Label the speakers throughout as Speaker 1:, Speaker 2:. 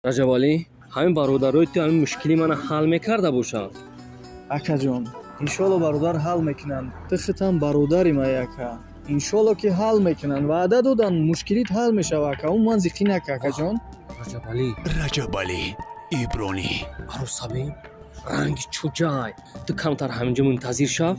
Speaker 1: Раҷабалӣ, ҳамин бародарои ту ҳамин мушкили мана ҳал мекарда бошанд?
Speaker 2: Акаҷон, иншолло бародар ҳал мекунанд. Ту худтам бародари май, ака. Иншолло ки ҳал мекунанд. Ваъда доданд, мушкилит ҳал мешава, ака. Умуман зиқӣ нака, акаҷон.
Speaker 1: Раҷабалӣ.
Speaker 3: Раҷабалӣ Иброни.
Speaker 1: Арӯсабин ранги чӯҷай. Ту камтар ҳаминҷо мунтазир шав.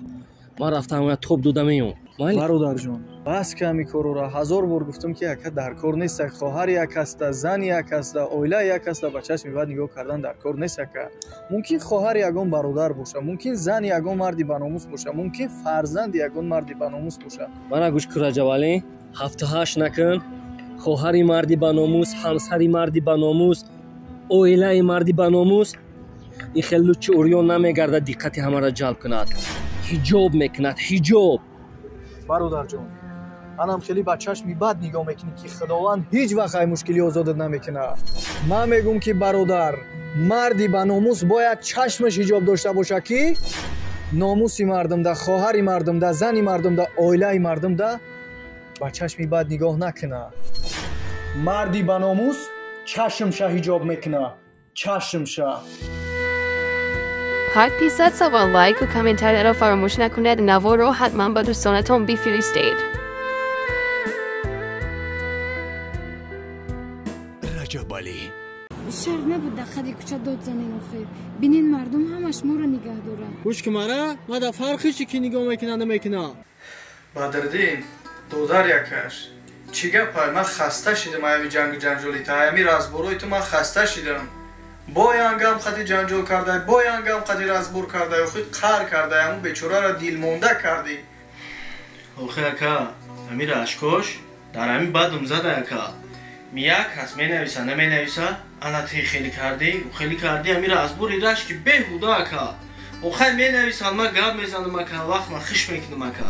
Speaker 1: Ман рафтам я топ дода меём.
Speaker 2: Бародарҷон, бас ки ҳамин корора ҳазор бор гуфтам ки ака дар кор нест. Хоҳар як аста, зан як аста, оила як аста, ба чашми бад нигоҳ кардан дар кор нест, ака. Мумкин хоҳар ягон бародар боша, мумкин зани ягон марди баномус боша, мумкин фарзанди ягон марди баномус боша.
Speaker 1: Мана гӯш кун, Раҷабалӣ, ҳафту ҳашт накун. Хоҳари марди баномус, ҳамсари марди баномус, оилаи марди баномус ин хел лучи урён намегардад диққати ҳамаро ҷалб кунад. Ҳиҷоб мекунад, ҳиҷоб.
Speaker 2: Бародарҷон, манам хеле ба чашми бад нигоҳ мекунӣ ки Худованд ҳеҷ вақт ай мушкилӣ озодат намекунад. Ман мегӯм ки бародар, марди ба номус бояд чашмаш ҳиҷоб дошта бошад ки номуси мардумда, хоҳари мардумда, зани мардумда, оилаи мардумда ба чашми бад нигоҳ накунад. Марди ба номус чашмша ҳиҷоб мекунад, чашмша.
Speaker 4: Подписаться ва лайку комментарияро фаромӯш накунед. Наворро ҳатман ба дӯстонатон бифиристед.
Speaker 3: Раҷабалӣ.
Speaker 5: Шарт набуд дар қади кӯча дод занен охир. Бинен мардум ҳамаш моро нигаҳ дорад.
Speaker 6: Гӯш ки мара, ма дар фарқи чи ки нигоҳ мекунад намекунад.
Speaker 2: Бадриддин, додар якаш. Чӣ гапай? Ман хаста шидам аями ҷангу ҷанҷоли та, аями разборои ту ман хаста шидам. Боянгам қати ҷанҷол кардай, боянгам қати разбор кардай, охир қаҳр кардай, ҳамун бечораро дилмонда кардӣ.
Speaker 6: Охир ака, ҳамин рашкош дар ҳамин бадум зада ака. Мияк ҳаст менависа, наменависа, ана ти хеле кардӣ, хеле кардӣ, ҳамин разбори рашки беҳуда ака. Охир менависанд, ман гап мезанам ака, вақт ман хиш мекунам ака.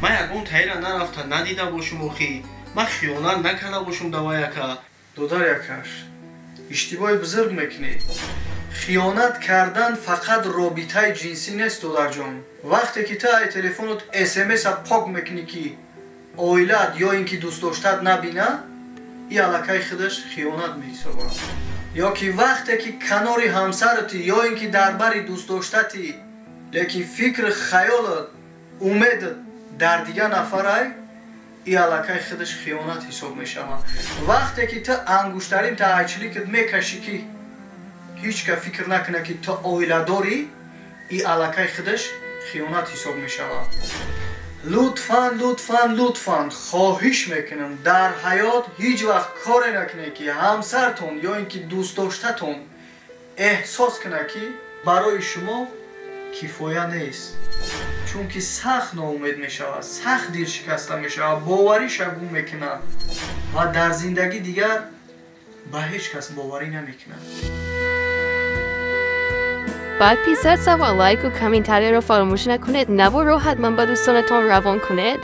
Speaker 6: Ман ягон таира нарафта надида бошум охи, ман хиёнат накарда бошум давай ака.
Speaker 2: Додар якаш, иштибоҳи бузург мекунӣ. Хиёнат кардан фақат робитаи ҷинсӣ нест, додарҷон. Вақте ки ту ай телефонот смс-а пок мекунӣ ки оилаат ё ин ки дӯстдоштаат набина, и аллакай худаш хиёнат меҳисобад. Ё ки вақте ки канори ҳамсарати ё ин ки дар бари дӯстдоштати, лекин фикр, хаёлат, умедат дар дигар нафарай, и аллакай худаш хиёнат ҳисоб мешавад. Вақте ки ту ангуштарин таъҷиликат мекашӣ ки ҳеҷ ка фикр накунад ки ту оиладорӣ, и аллакай худаш хиёнат ҳисоб мешавад. Лутфан, лутфан, лутфан хоҳиш мекунам, дар ҳаёт ҳеҷ вақт коре накунед ки ҳамсартон ё ин ки дӯстдоштатон эҳсос кунад ки барои шумо кифоя нест. Чунки сахт ноумед мешавад, сахт дилшикаста мешавад, бовариша гум мекунад ва дар зиндагӣ дигар ба ҳеҷ кас боварӣ намекунад.
Speaker 4: Подписаться ва лайку комментарияро фаромӯш накунед. Наворро ҳатман ба дӯстонатон равон кунед.